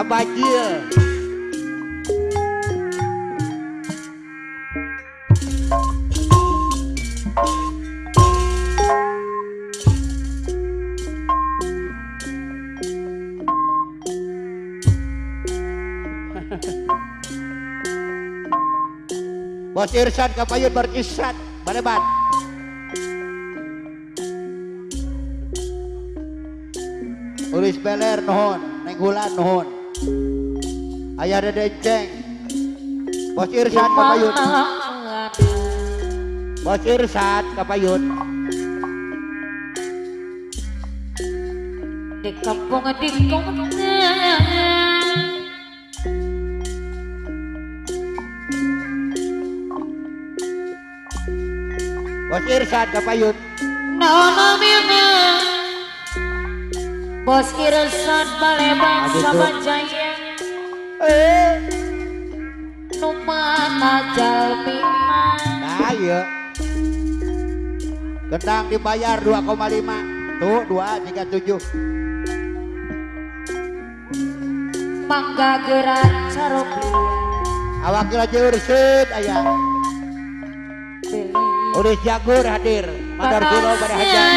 Abajil. Bos Irsan kapayun berkisat barebat. Ulis beler nuhun, neng hulan nuhun. Ayah dedenceng. Bos Irsan kapayun. Bos Irsan kapayun. Di kampung di kota. Bos Irsan kapayun. Bos Irsan Palembang sama Jaya. Numata jalmi. Nah iya. Kendang dibayar 2,5. Tuh 2 3 7. Mangga gerak caropi. Awak lagi ursid ayah. Udah jagur hadir, Madar Kilo pada hajar.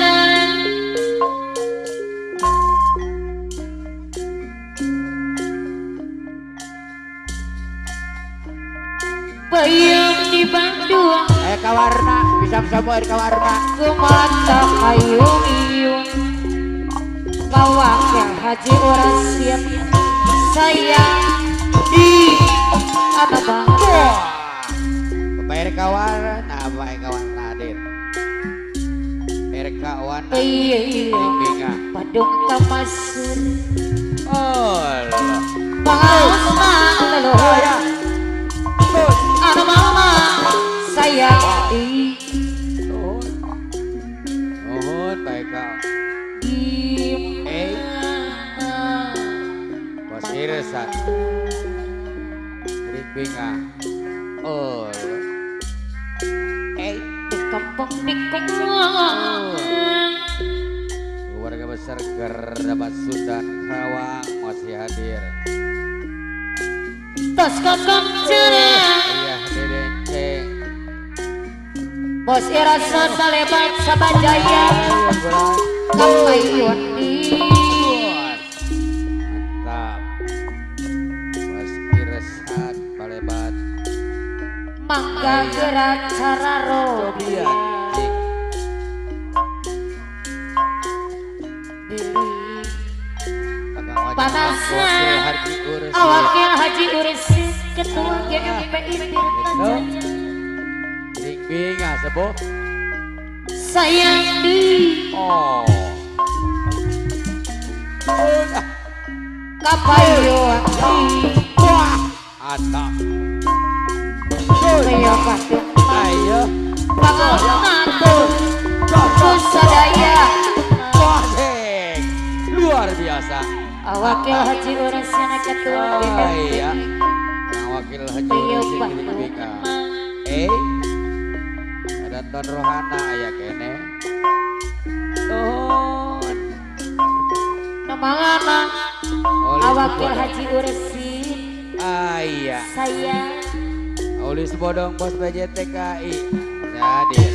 Bayang di Bandung. Kawarna, bisa semua kawarna. Kumata hayung iyung. Kawakil Haji orang siap. Sayang di apa bang? Bayar kawan, nah bayar kawan hadir. RK Wana. Iya. Padung kamasur. Oh. Pangausan leluhur. Anu mama sayang di. Nuhun baik kau. Bos Irsan. Binga. Oh. Di kampung di kampung. Keluarga besar Gerdabat Sudan Karawang masih hadir. Tos kakak cerah. Iya dedenceng. Bos Irsan Palembang Sabajaya. Kapayun di. Mantap. Bos Irsan Palembang. Mangga gerak cara rodia. Panasnya Awakil Haji Ursin Ketua GMPI Tirta Jaya. Binga sepuh. Sayang di. Oh. Kapayuan di. Wah, atap. Ayo kadung. Ayo. Pangatur. Kusadaya. Wah, luar biasa. Awakil Haji Ursin Ketua GMPI. Iya. Wakil Haji Ursin BK. Ada Ton Rohana aya kene. Ton. Namangana. Awakil Haji Ursin. Ah iya. Saya. Ulis Bodong Bos BJTKI. Hadir.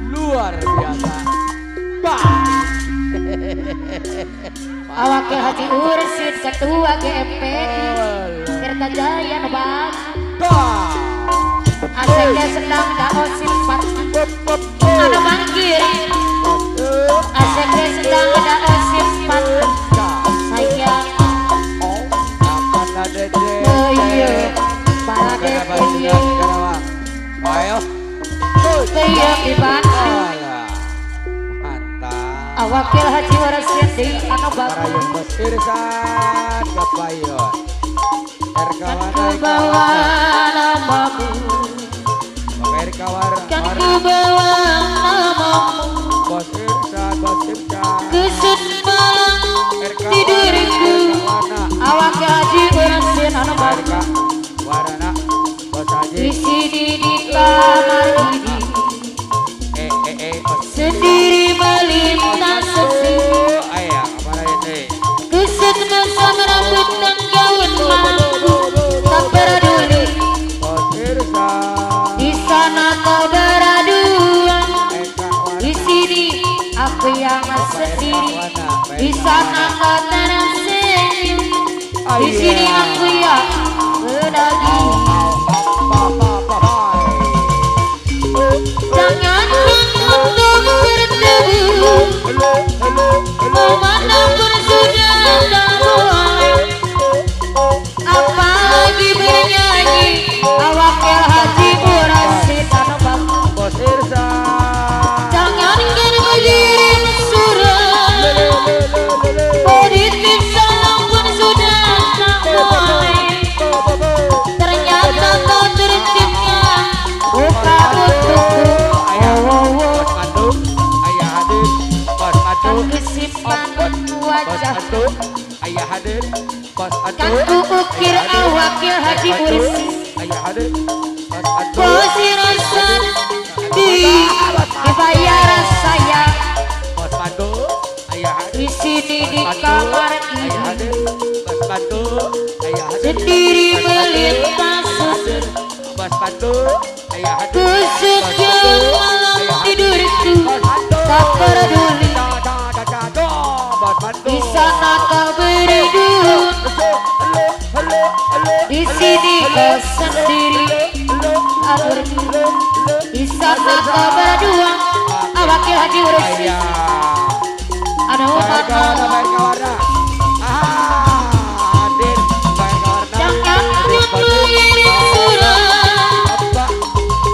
Luar biasa. Awakil Haji Ursin Ketua GMPI Tirta Jaya Nobang. Aseknya sedang daosin pat. Anu manggil. Aseknya sedang daosin pat. Saya. Iya. Para dede. Ayo. Iya di Bandung. Mantap. Awakil Haji Ursin di anu bagus. Bos Irsan Kapayon. Bawa nama. bawa namamu. Bos Irsyad, Bos Irsyad. Kesut malam tidurku. Awak haji bersin anu RK Warana Bos Haji. Di sini di kamar ini sendiri melintas sepi. Ayah, apa ini? Kesut mesam rambut dan gaun mampu tak peduli. Bos Irsyad. Di sana kau berdua, di sini aku yang sendiri. Di sana kau tersenyum, di sini aku yang berdaging. Jangankan untuk bertemu, memandang pun sudah tak boleh. Apalagi bernyanyi, awak El Haji Murasid anu bang. Bos Irsyad. Jangankan mengirim surat, menitip salam pun sudah tak boleh. Ternyata kau tercipta bukan untukku. Bos Mantu, ayah hadir. Bos Mantu, Kan kesimpan wajah, ayah hadir. Bos Mantu, kan ku ukir awakil Haji Mursi. Ayah hadir. Bos Mantu, Bos Irsyad dibayar sayang. Bos Mantu, ayah hadir. Di sini di kamar Ayah ini hadir. Bos Mantu, ayah hadir. sendiri melintas sepi. Bos Mantu, ayah hadir. Kusut malam tidurku tak peduli. Di sana kau berdua, di sini kau sendiri. Di sana kau berdua, awakil Haji Ursi. Anu mana? Jangan mengirim surat,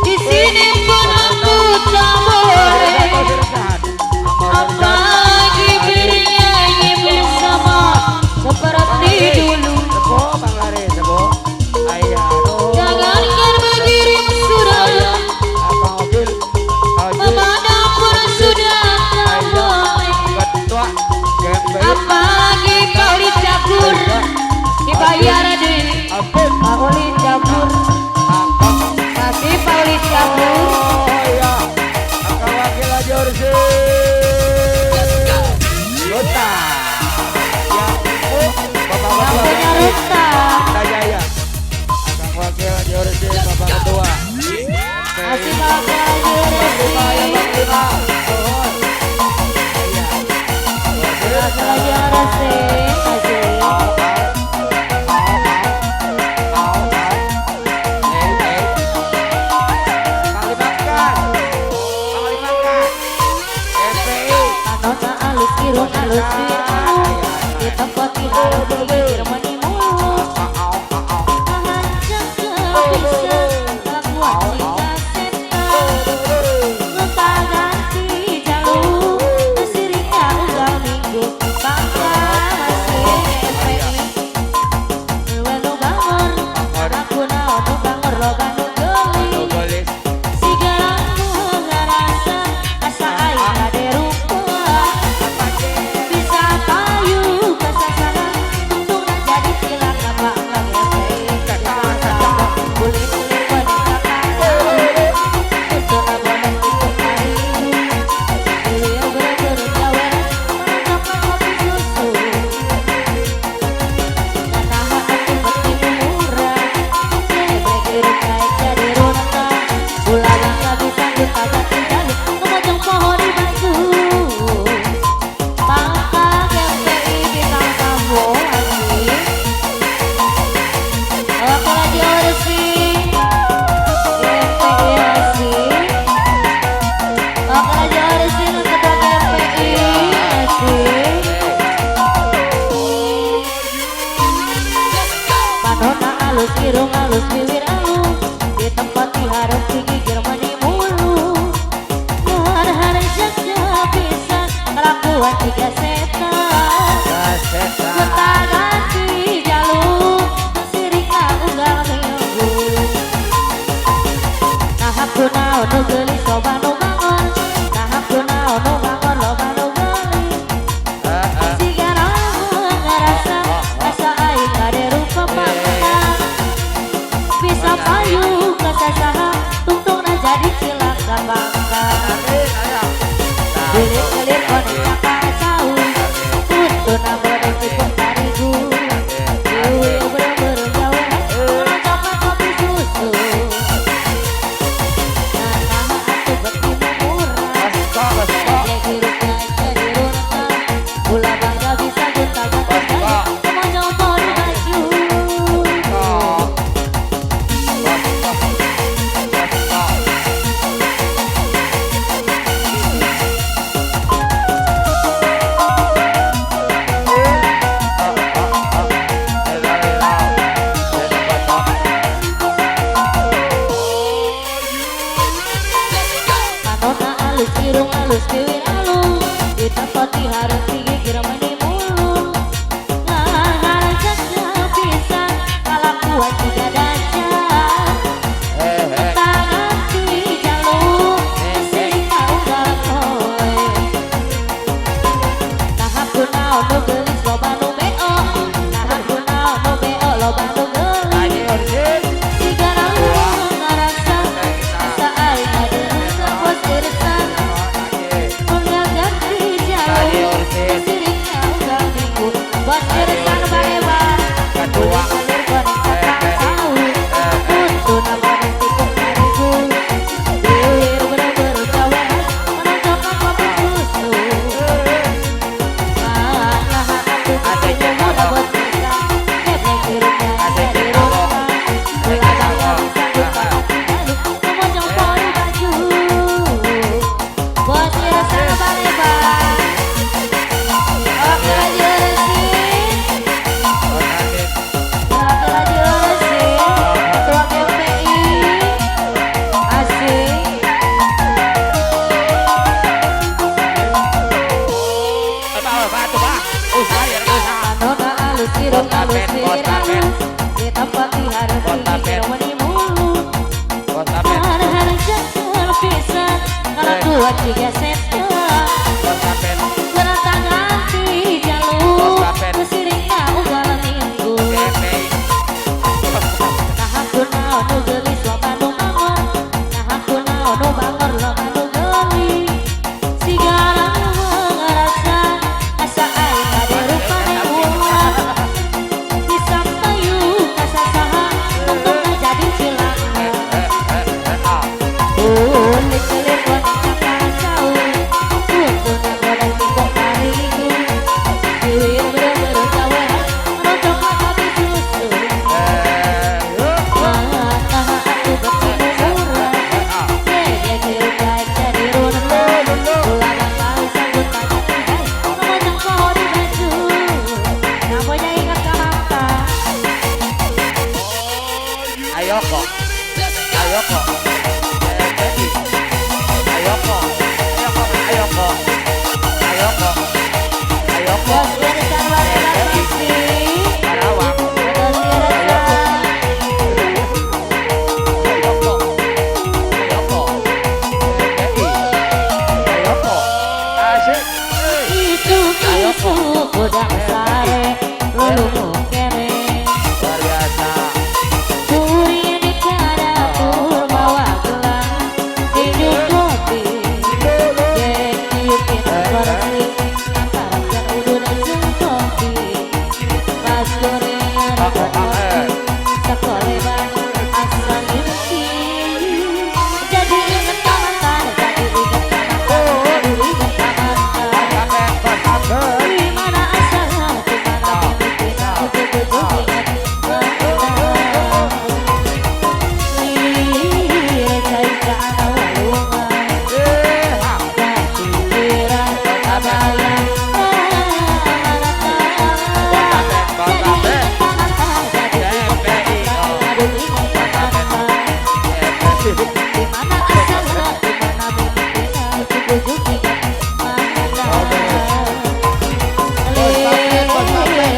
di sini pun aku tak boleh. Apalagi bernyanyi bersama seperti dulu. Jangankan mengirim surat, memandang pun sudah tak boleh. Apalagi kau dicabur, dibayar deh. Pauli cabur, kasih Pauli cabur. Yang punya ruta. Kasih Pauli Orsi. Kasih. Nona alus irung alus bir alus, di tempat di harap bibir meni mulus. Tahan bisa kelakuan jika setan, lupa ganti jalur, kesiriknya unggal minggu pangkas GPI. Welu bangor, aku naon nu bangor loba nu geulis. Sigaranku ngarasa asa aing kade rumput. Bisa payu kasasana, tungtungna jadi cilaka Pak GPI. Kulit-kulit wanita kayu, kusuna boneng itu kayu. Beliau bener-bener nyawer, menangkapkan kopi susu. Nanaha atuh beti murah, gebrek hirup naik jadi runtah. Ulah bangga bisa juta ganti jalur, ngemojong pohon di batu. Pangka GPI bintang tamu asik. Oke lagi Orsi, GPI asik. Oke lagi Orsi ketua GPI asik. Panona alus irung alus bibir alus, di tempat diharap digigir meni mulu. Har-har jaga pisan kelakuan tiga setan. Gonta ganti jalur, sirika unggal minggu. Nah aku naon nu geulis loba. Bisa payu kasasaha tungtungna jadi cilaka bangka. Kelir-kelir koneng cakar cau, untuna bodeng tipung tarigu. Ieu beureum-beureum gawe, coklat kopi susu. Nah, atuh beuki murah. Geblek hirupna jadi runtah. Ulah bangga bisa gonta-ganti gaya, kemojong pori baju. Panonna alus, irung alus, bibir alus, ditempoti hareup gigir meni mulus. Ngahareup pisan, kalakuan jiga dajjal. Tangan ti jaluk, sirik kaunggal poe. Naha kunaon nu geulis loba nu beo, naha kunaon nu beo loba nu geulis. Sigana ngarasa, asa aing ngadeureusan bos irisan. Mun ngaganti jaluk, sirik kaunggal minggu. Bos irisan barebar, kulit kelir koneng cakar cau, untuna bodeng tipung tarigu. Bibir beureum-beureum gawean, menonjolkan kopi susu. Nah, atuh beuki murah bos irisan, geblek hirupna jadi runtah. Ulah bangga bisa gonta-ganti galuh, kemojong pori baju. Bos irisan barebar. Oke laju resin, oke laju resin, Ketua GPI, asik. Panonna alus, irung alus, bibir alus, ditempati hareup gigir meni mulus. Har-har jekel pisan, kalakuan jiga setan. Gonta ganti jaluk, sirik kaunggal minggu. Naha kunaon nu geulis loba nu bangor, naha kunaon nu bangor loba nu geulis. Sigana ngarasa, asa aing ngadirupane ulah. Bisa payu kasasaha, tungtungna jadi cilaka. Kulit kelir koneng cakar cau, untuna godeng tipung tarigu. Bibir beureum-beureum gawean, coklat kopi susu. Naha atuh beuki murah, geblek hirupna jadi runtah. Ulah bangga bisa gonta-ganti gaya, kemojong pori baju. Namanya ingat ka mantan. Ayo kok, ayo kok, ayo kok, ayo kok, ayo kok, ayo kok, ayo kok, Bos irisan barebar pasti. Karawang, Bos irisan. Ayo kok, ayo kok, ayo kok, asik. Isuk-isuk hudang sare, lulungu kere. Luar biasa. Kuring ka dapur mawa gelas, tinju kopi. Gek tiupin bersih, lantaran udud jeung kopi. Pas gorengan kopi, sakoleban asa ngimpi. Jadi inget ka mantan, jadi inget ka mantan, aduh inget ka mantan. Di mana asalnya, di mana mimitina, ujug-ujug inget mantan. Lir cai kana walungan, kapikiran kabayang mantan. Jadi inget ka mantan, jadi inget ka mantan, aduh inget ka mantan. Di mana asalnya, di mana mimitina, ujug-ujug inget mantan. Lir cai kana walungan,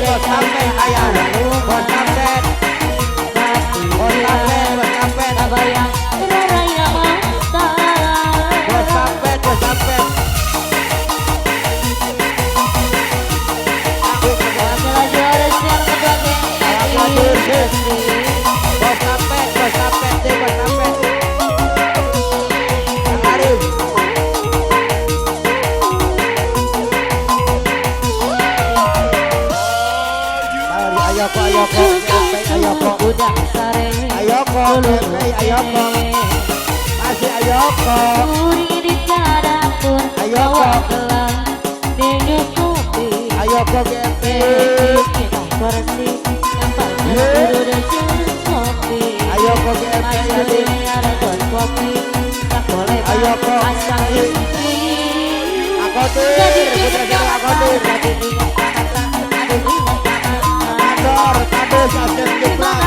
kapikiran kabayang raraya mantan. Wakil juara siang ketua GMI. Ayoko, GMPI Ayoko. Masih Ayoko. Ayoko. Ayoko GMPI. Ayoko GMPI. Ayoko. Akotir, Putra Jaya Akotir. Mandor, Kadus, Asep Kiplan,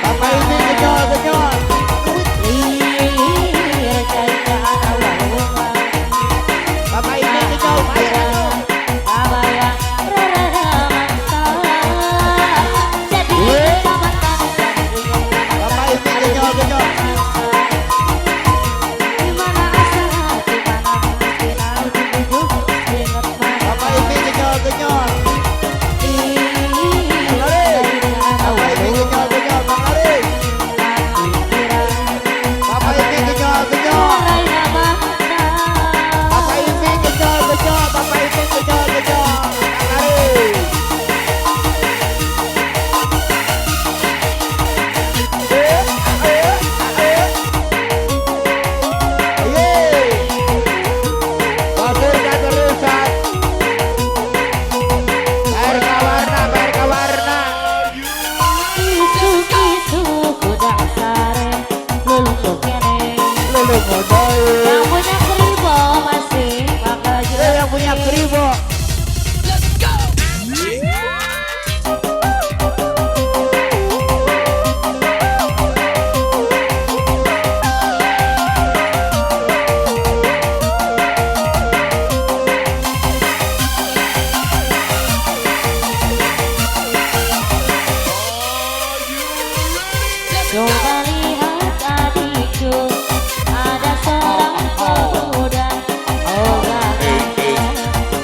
Bapak ini kenyol, kenyol. Bapak ini kenyol, bayar kenyol. Bapak ini kenyol, kenyol. Bapak ini kenyol, kenyol. Bapak ini kenyol, kenyol, Bang Aris. Bapak ini kenyol, kenyol. Bapak ini kenyol, kenyol. Bapak ini kenyol, kenyol. Bang Aris. Pasirkan terusan. Air kawarna, air kawarna. Lulu modal. Yang punya kribo masih bakal Yang punya kribo. Coba lihat adikku, ada seorang pemuda. Oh gagahnya,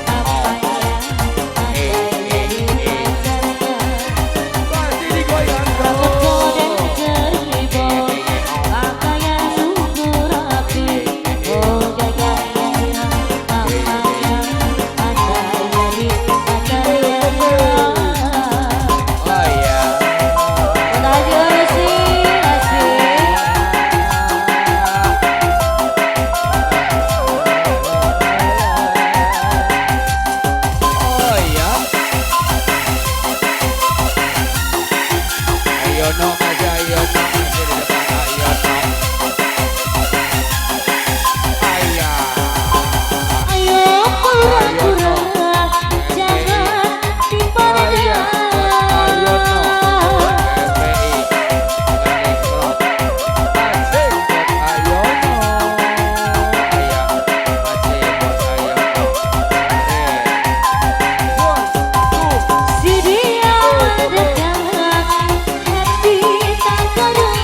tampaknya, andai jadi pacarnya. Rambut model keribo, pakaian sungguh rapi. Oh gagahnya, tampaknya, andai jadi pacarnya. Oh iya. Oh iya. Ayo no aja, ayo no masih di depan, ayo no. Ayah. Ayo pura-pura, jangan dipandang. Ayo no. FPI. Asik buat ayo no. Ayah. Masih buat ayo no. One, two. Si dia mendekat, hati tak keduga.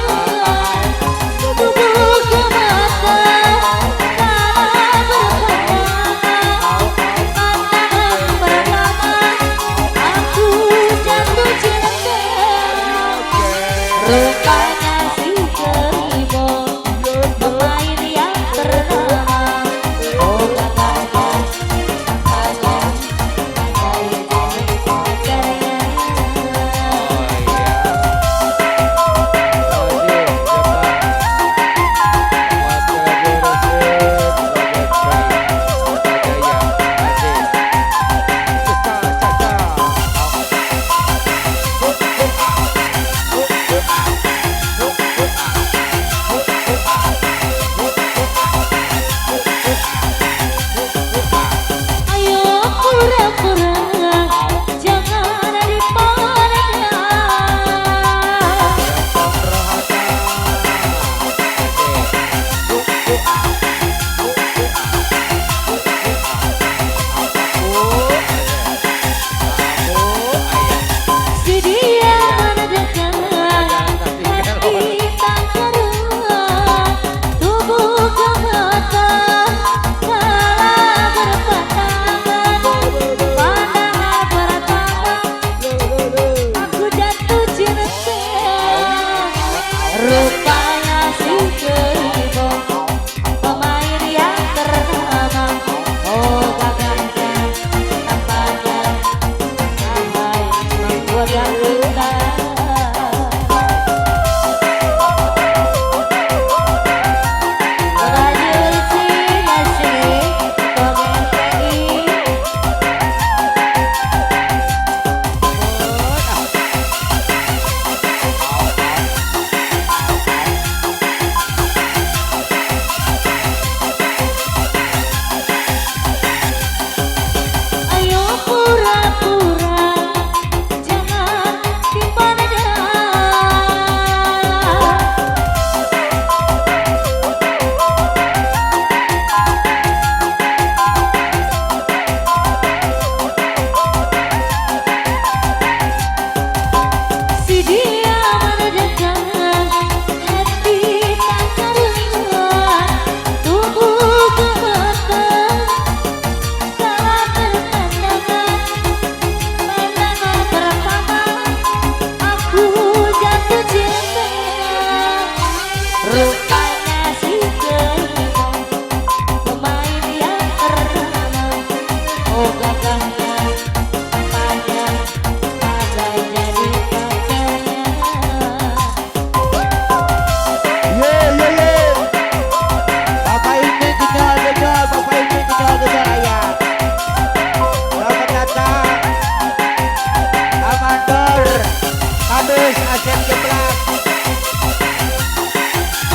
Alus Asep Jeblak.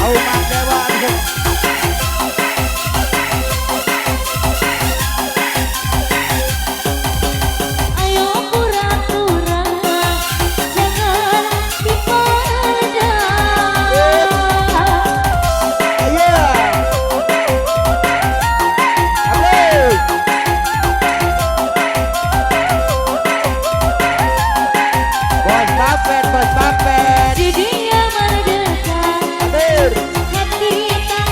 Au Mang Dewa. Ayo pura-pura, jangan dipandang. Ayo. Ayo. Bos Papet, Bos Papet. Si dia mendekat, Atur. Hati tak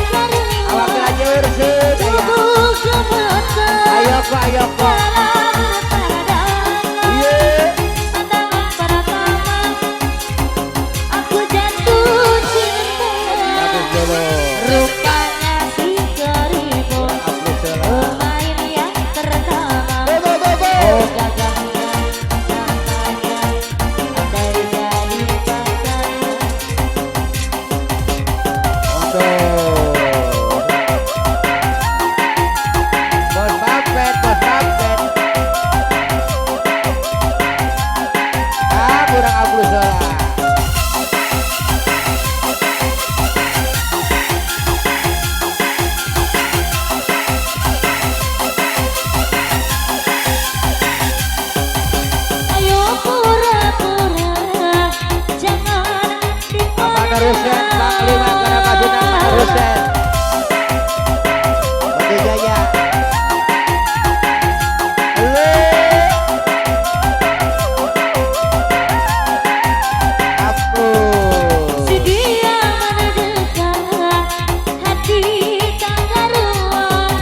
Awak karuan. lagi ursun. Ayo. Tubuh gemetar, Ayo kok, ayo kok. Kala berpandangan. Iya. Pandangan pertama, aku jatuh cinta. Bagus dulu. Rupanya si keribu Hapus lah. pemain yang pertama. Go go go go. Oh gagahnya, namanya andai jadi pacarnya. Untuk Bos Papet, Bos Papet. Ah, kurang hapus lah. Ayo pura-pura, jangan Apa nerusin Panglima Karabasuna menerusin. Batu Jaya. Halo. Hapus. Si dia mendekat, hati tak karuan,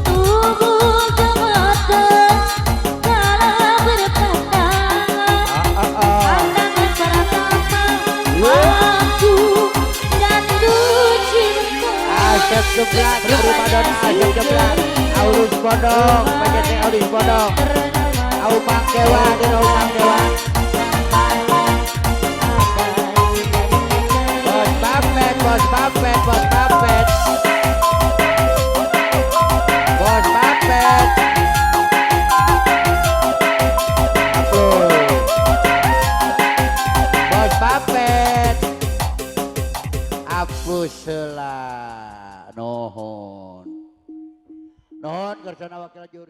tubuh gemetar, kala berpandangan. Ah, ah, ah. Pandangan pertama, Yo. Aku jatuh cinta. Asep Jeblak, Primadona Asep Jeblak, Aurus Bodong, PJT Aurus Bodong, Au Mang Dewa, Dino Mang Dewa, Bos Papet, Bos Papet, Bos Papet, Bos Papet, Hapus. Bos Papet, Hapus lah, nuhun, nuhun kersana wakil jurus.